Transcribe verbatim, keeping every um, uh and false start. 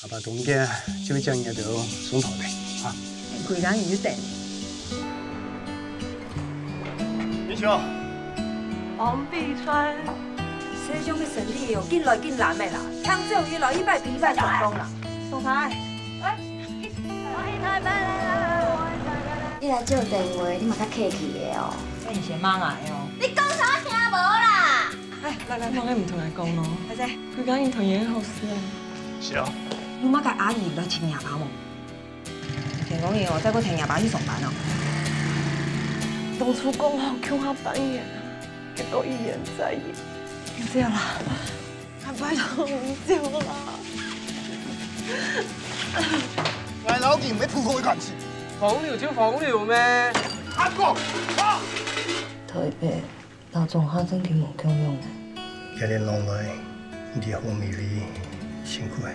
阿爸同佢就將你兜送頭來啊。佢講佢有等。你笑。王碧川。世上个生理哦，緊來緊難个啦，聽朝又來一擺比一擺成功啦。總裁，哎，我去台北了。你來接電話，你嘛較客氣个哦。那你先罵我哦。你講啥我聽無啦？哎，來來來，莫跟毋同來講咯。大姐，佢講你同佢好事啊。是啊。有麼个阿姨來尋若爸無？ 天公爺哦，再過聽阿爸去上班哦。當初講好共下扮演啊，結果一演再演。毋對啦，還拜託你救啦。𠊎摎佢毋係普通个感情。風流就風流咩？阿公，啊！台北 摎中下正經無共樣呢。這年攏來，你好美麗，辛苦了。